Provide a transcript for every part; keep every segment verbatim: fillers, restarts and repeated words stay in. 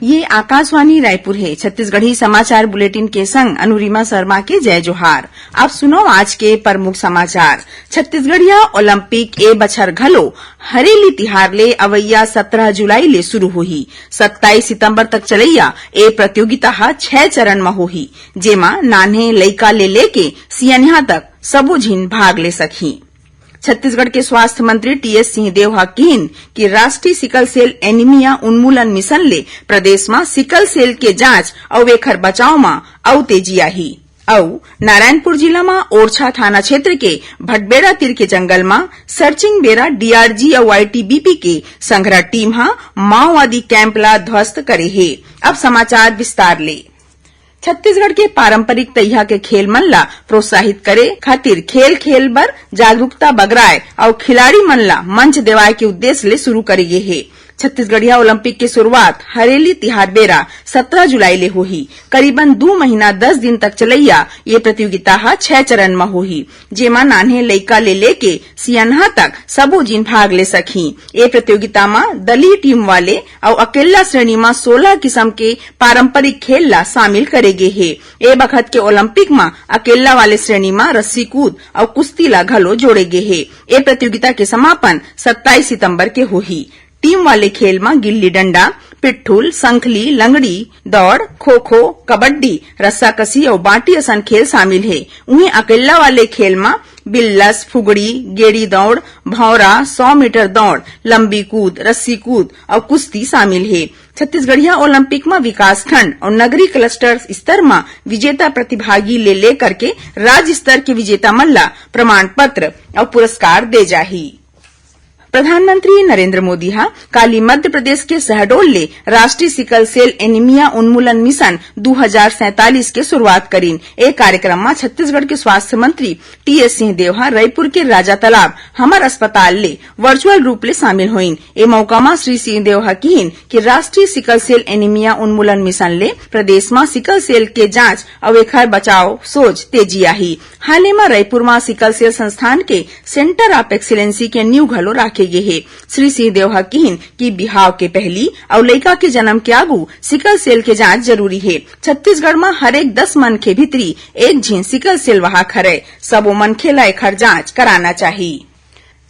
ये आकाशवाणी रायपुर हे। छत्तीसगढ़ी समाचार बुलेटिन के संग अनुरिमा शर्मा के जय जोहार। अब सुनव आज के प्रमुख समाचार। छत्तीसगढ़िया ओलंपिक ए बछर घलो हरेली तिहार ले अवइया सत्रह जुलाई ले शुरू होही। सत्ताईस सितंबर तक चलइया ए प्रतियोगिता ह छह चरण म होही, जेमा नान्हे लइका ले लेके सियनहा तक सबो झिन भाग ले सकही। छत्तीसगढ़ के स्वास्थ्य मंत्री टीएस सिंहदेव ह किहिन कि राष्ट्रीय सिकल सेल एनीमिया उन्मूलन मिशन ले प्रदेश म सिकल सेल के जांच अउ एखर बचाव म अउ तेजी आही। अउ नारायणपुर जिला म ओरछा थाना क्षेत्र के भटबेड़ा तीर के जंगल म सर्चिंग बेरा डीआरजी अउ आईटीबीपी के संघरा टीम ह माओवादी कैंप ला ध्वस्त करे हे। अब समाचार विस्तार ले। छत्तीसगढ़ के पारंपरिक तइहा के खेल मन ला प्रोत्साहित करे खातिर खेल खेल बर जागरूकता बगराए अउ खिलाड़ी मन ला मंच देवाए के उद्देश्य ले शुरू करे गे हे। छत्तीसगढ़िया ओलंपिक के शुरुआत हरेली तिहार बेरा सत्रह जुलाई ले होही। करीबन दू महीना दस दिन तक चलइया ये प्रतियोगिता ह छह चरण म होही, जेमा नान्हे लइका ले लेके सियनहा तक सबो झिन भाग ले सकही। ए प्रतियोगिता म दली टीम वाले अउ अकेल्ला श्रेणी म सोलह किसम के पारंपरिक खेल ला शामिल करे गे हे। ए बखत के ओलंपिक म अकेल्ला वाले श्रेणी म रस्सी कूद अउ कुश्ती ला घलो जोड़े गे हे। ए प्रतियोगिता के समापन सत्ताईस सितंबर के होही। टीम वाले खेल म गिल्ली डंडा, पिट्ठुल, संखली, लंगड़ी, दौड़, खो-खो, कबड्डी, रस्साकसी अउ बांटी असन खेल शामिल हे। उहें, अकेल्ला वाले खेल म बिल्लस, फुगड़ी, गेड़ी दौड़, भौंरा, सौ मीटर दौड़, लंबी कूद, रस्सी कूद अउ कुश्ती शामिल हे। छत्तीसगढ़िया ओलंपिक म विकासखंड अउ नगरी क्लस्टर स्तर म विजेता प्रतिभागी ले लेकर के राज्य स्तर के विजेता मन ला प्रमाण पत्र अउ पुरस्कार दे जाही। प्रधानमंत्री नरेंद्र मोदी ह काली मध्य प्रदेश के शहडोल ले राष्ट्रीय सिकल सेल एनीमिया उन्मूलन मिशन दू हजार सैंतालीस के शुरुआत करीन। ए कार्यक्रम म छत्तीसगढ़ के स्वास्थ्य मंत्री टीएस सिंहदेव ह रईपुर के राजा तालाब हमर अस्पताल ले वर्चुअल रूप ले शामिल होइन। ए मौका म श्री सिंहदेव ह किहिन कि राष्ट्रीय सिकल सेल एनीमिया उन्मूलन मिशन ले प्रदेश म सिकल सेल के जांच अउ एखर बचाव सोच तेजी आही। हाले म रईपुर म सिकल सेल संस्थान के सेंटर ऑफ एक्सीलेंसी के नींव घलो राखे गे हे। श्री सिंहदेव ह किहिन कि बिहाव के पहिली अउ लइका के जन्म के आगू सिकल सेल के जांच जरूरी हे। छत्तीसगढ़ म हरेक दस मनखे भीतरी एक झिन सिकल सेल वाहक हरय। सबो मनखे ला एखर जांच कराना चाही।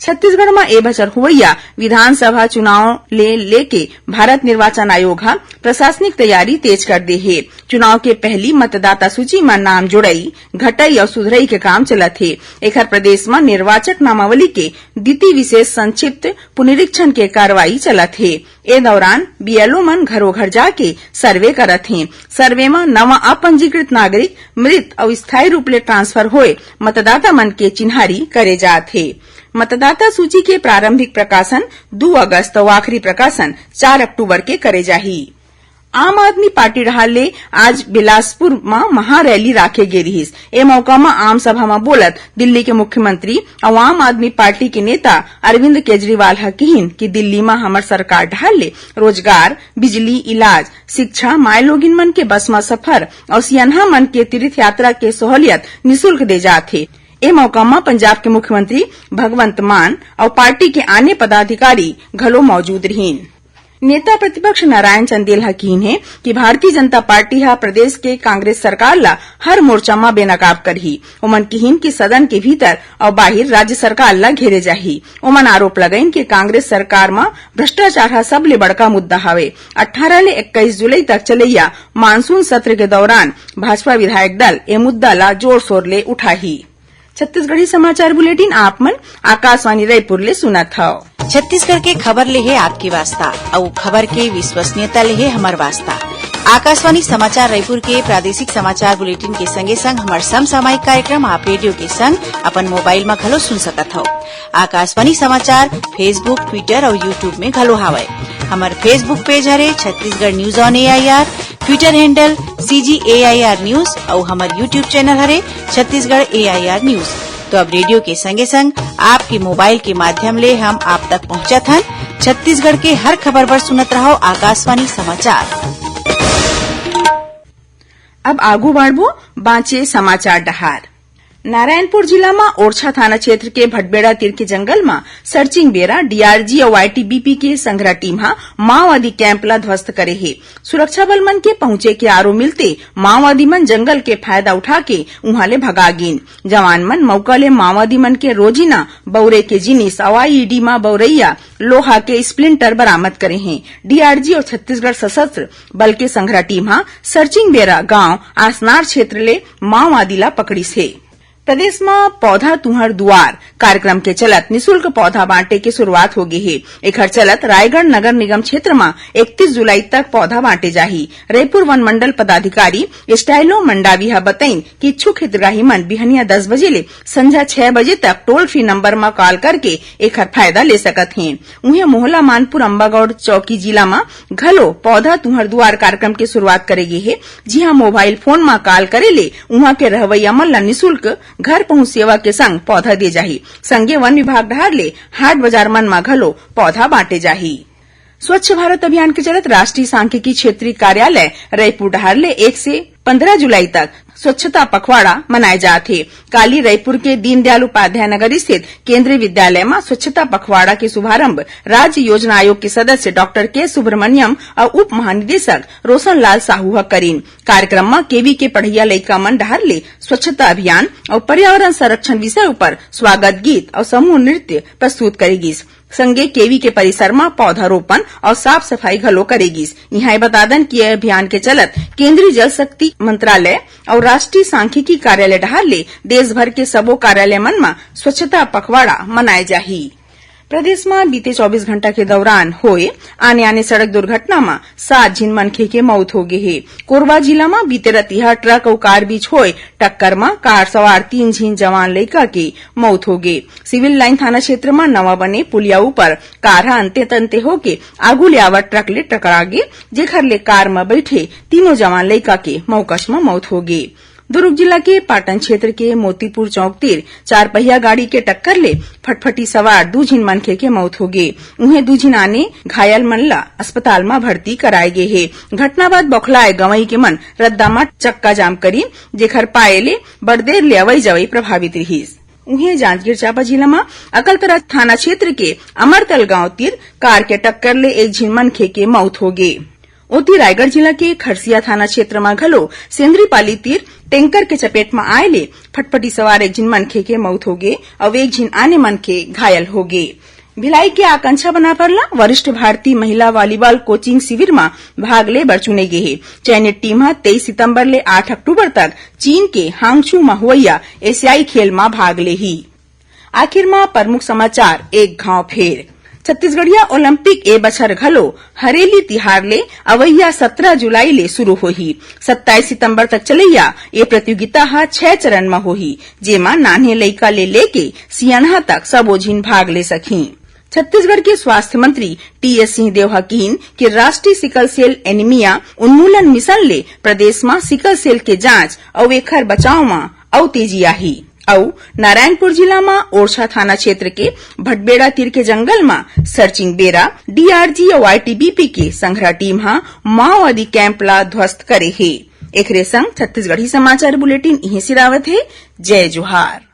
छत्तीसगढ़ म ए बछर होवइया विधानसभा चुनाव ले लेके भारत निर्वाचन आयोग ह प्रशासनिक तैयारी तेज कर दे हे। चुनाव के पहिली मतदाता सूची म नाम जोड़ई, घटई अउ सुधरई के काम चलत हे। एखर प्रदेश म निर्वाचक नामावली के द्वितीय विशेष संक्षिप्त पुनरीक्षण के कार्रवाई चलत हे। ए दौरान बीएलओ मन घरो घर जाके सर्वे करत हें। सर्वे म नवा अपंजीकृत नागरिक, मृत अउ स्थायी रूप ले ट्रांसफर होए मतदाता मन के चिन्हारी करे जात हे। मतदाता सूची के प्रारंभिक प्रकाशन दू अगस्त अउ आखिरी प्रकाशन चार अक्टूबर के करे जाही। आम आदमी पार्टी डहार ले आज बिलासपुर म महारैली राखे गे रिहिस। ए मौका म आम सभा म बोलत दिल्ली के मुख्यमंत्री अउ आम आदमी पार्टी के नेता अरविंद केजरीवाल ह किहिन कि दिल्ली म हमर सरकार डहार ले रोजगार, बिजली, इलाज, शिक्षा, मायलोगिन मन के बस म सफर अउ सियनहा मन के तीर्थ यात्रा के सहूलियत निशुल्क दे जात हे। ए मौका म पंजाब के मुख्यमंत्री भगवंत मान अउ पार्टी के आने पदाधिकारी घलो मौजूद रिहिन। नेता प्रतिपक्ष नारायण चंदेल ह किहिन हे कि भारतीय जनता पार्टी ह प्रदेश के कांग्रेस सरकार ल हर मोर्चा म बेनकाब करही। ओमन किहिन कि सदन के भीतर अउ बाहिर राज्य सरकार ल घेरे जाही। ओमन आरोप लगाइन कि कांग्रेस सरकार म भ्रष्टाचार ह सबले बड़का मुद्दा हवे। अट्ठारह ले इक्कीस जुलाई तक चलइया मानसून सत्र के दौरान भाजपा विधायक दल ए मुद्दा ल जोर शोर ले उठाही। छत्तीसगढ़ी समाचार बुलेटिन आप मन आकाशवाणी रायपुर ले सुनत हव। छत्तीसगढ़ के खबर ले हे आपके वास्ता, अउ खबर के विश्वसनीयता ले हे हमर वास्ता। आकाशवाणी समाचार रायपुर के प्रादेशिक समाचार बुलेटिन के संगे संग हमर समसामयिक कार्यक्रम आप रेडियो के संग अपन मोबाइल म घलो सुन सकत हव। आकाशवाणी समाचार Facebook, Twitter अउ YouTube में घलो हावय। हमर Facebook पेज हरे Chhattisgarh news on AIR, Twitter handle CG AIR news अउ हमर YouTube चैनल हरे छत्तीसगढ़ एआईआर न्यूज। तो अब रेडियो के संगे संग आपके मोबाइल के माध्यम ले हम आप तक पहुंचत हन। छत्तीसगढ़ के हर खबर बर सुनत रहव आकाशवाणी समाचार। अब आगू बाढ़बो बांचे समाचार डहार। नारायणपुर जिला म ओरछा थाना क्षेत्र के भटबेड़ा तीर के जंगल म सर्चिंग बेरा डीआरजी अउ आईटीबीपी के संघरा टीम ह माओवादी कैंप ला ध्वस्त करे हे। सुरक्षा बल मन के पहुंचे के आरो मिलते माओवादी मन जंगल के फायदा उठा के उहां ले भगा गिन। जवान मन मौका ले माओवादी मन के रोजीना बौरे के जिनिस अउ आईईडी म बौरैया लोहा के स्प्लिंटर बरामद करे हें। डीआरजी अउ छत्तीसगढ़ सशस्त्र बल के संघरा टीम ह सर्चिंग बेरा गांव आसनार क्षेत्र ले माओवादी ला पकड़िस हे। प्रदेश म पौधा तुंहर दुआर कार्यक्रम के चलत निशुल्क पौधा बांटे के शुरुआत हो गे हे। एखर चलत रायगढ़ नगर निगम क्षेत्र म इकतीस जुलाई तक पौधा बांटे जाही। रईपुर वन मंडल पदाधिकारी स्टाइलो मंडावी ह बतइन कि इच्छुक हितग्राही मन बिहनिया दस बजे ले संझा छह बजे तक टोल फ्री नंबर म कॉल करके एखर फायदा ले सकत हें। उहें, मोहला मानपुर अम्बागढ़ चौकी जिला म घलो पौधा तुंहर दुआर कार्यक्रम के शुरुआत करे गे हे, जिहां मोबाइल फोन म कॉल करे ले उहां के रहवइया मन ल निशुल्क घर पहुंच सेवा के संग पौधा दे जाही। संगे वन विभाग डहार ले हाट बाजार मन म घलो पौधा बांटे जाही। स्वच्छ भारत अभियान के चलत राष्ट्रीय सांख्यिकी क्षेत्रीय कार्यालय रईपुर डहार ले एक से पंद्रह जुलाई तक स्वच्छता पखवाड़ा मनाए जात हे। काली रईपुर के दीनदयाल उपाध्याय नगर स्थित केंद्रीय विद्यालय म स्वच्छता पखवाड़ा के शुभारंभ राज्य योजना आयोग के सदस्य डॉक्टर के सुब्रमण्यम अउ उप महानिदेशक रोशन लाल साहू ह करिन। कार्यक्रम म केवी के पढ़इया लइका मन डहार ले स्वच्छता अभियान अउ पर्यावरण संरक्षण विषय उपर स्वागत गीत अउ समूह नृत्य प्रस्तुत करे गिस। संगे केवी के परिसर म पौधारोपण अउ साफ सफाई घलो करे गिस। इहां ये बता दन कि ये अभियान के चलत केंद्रीय जल शक्ति मंत्रालय अउ राष्ट्रीय सांख्यिकी कार्यालय डहार ले देश भर के सबो कार्यालय मन म स्वच्छता पखवाड़ा मनाए जाही। प्रदेश म बीते चौबीस घंटा के दौरान होए आने-आने सड़क दुर्घटना म सात झिन मनखे के मौत हो गे हे। कोरबा जिला म बीते रतिहा ट्रक अउ कार बीच होए टक्कर म कार सवार तीन झिन जवान लइका के मौत हो गे। सिविल लाइन थाना क्षेत्र म नवा बने पुलिया ऊपर कार ह अंते-तंते होके आगू ले आवत ट्रक ले टकरा गे, जेखर ले कार म बइठे तीनों जवान लइका के मौकस म मौत हो गे। दुर्ग जिला के पाटन क्षेत्र के मोतीपुर चौक तीर चारपहिया गाड़ी के टक्कर ले फटफटी सवार दू झिन मनखे के मौत हो गे। उहें, दू झिन आने घायल मन ला अस्पताल म भर्ती कराए गे हे। घटना बाद बौखलाए गंवई के मन रद्दा म चक्का जाम करिन, जेखर पाए ले बड़ देर ले अवई जवई प्रभावित रिहिस। उहें, जांजगीर चांपा जिला म अकलतरा थाना क्षेत्र के अमरतल गांव तीर कार के टक्कर ले एक झिन मनखे के मौत हो गे। ओती, रायगढ़ जिला के खरसिया थाना क्षेत्र म घलो सेंद्रीपाली तीर टैंकर के चपेट म आए ले फटफटी सवार एक झिन मनखे के मौत हो गे अउ एक झिन आने मनखे घायल हो गे। भिलाई के आकांक्षा बनापर ला वरिष्ठ भारतीय महिला वॉलीबॉल कोचिंग शिविर म भाग ले बर चुने गे हे। चयनित टीम ह तेईस सितंबर ले आठ अक्टूबर तक चीन के हांगचू म होवइया एशियाई खेल म भाग लेही। आखिर म प्रमुख समाचार एक घांव फेर। छत्तीसगढ़िया ओलंपिक ए बछर घलो हरेली तिहार ले अवइया सत्रह जुलाई ले शुरू होही। सत्ताईस सितंबर तक चलइया ए प्रतियोगिता ह छह चरण म होही, जेमा नान्हे लइका ले लेके सियनहा तक सबो झिन भाग ले सकही। छत्तीसगढ़ के स्वास्थ्य मंत्री टीएस सिंहदेव ह किहीन कि राष्ट्रीय सिकल सेल एनीमिया उन्मूलन मिशन ले प्रदेश म सिकल सेल के जांच अउ एखर बचाव म अउ तेजी आही। अउ नारायणपुर जिला म ओरछा थाना क्षेत्र के भटबेड़ा तीर के जंगल म सर्चिंग बेरा डीआरजी अउ आईटीबीपी के संघरा टीम ह माओवादी कैंप ला ध्वस्त करे हे। एकरे संग छत्तीसगढ़ी समाचार बुलेटिन इहें सिरावत हे। जय जोहार।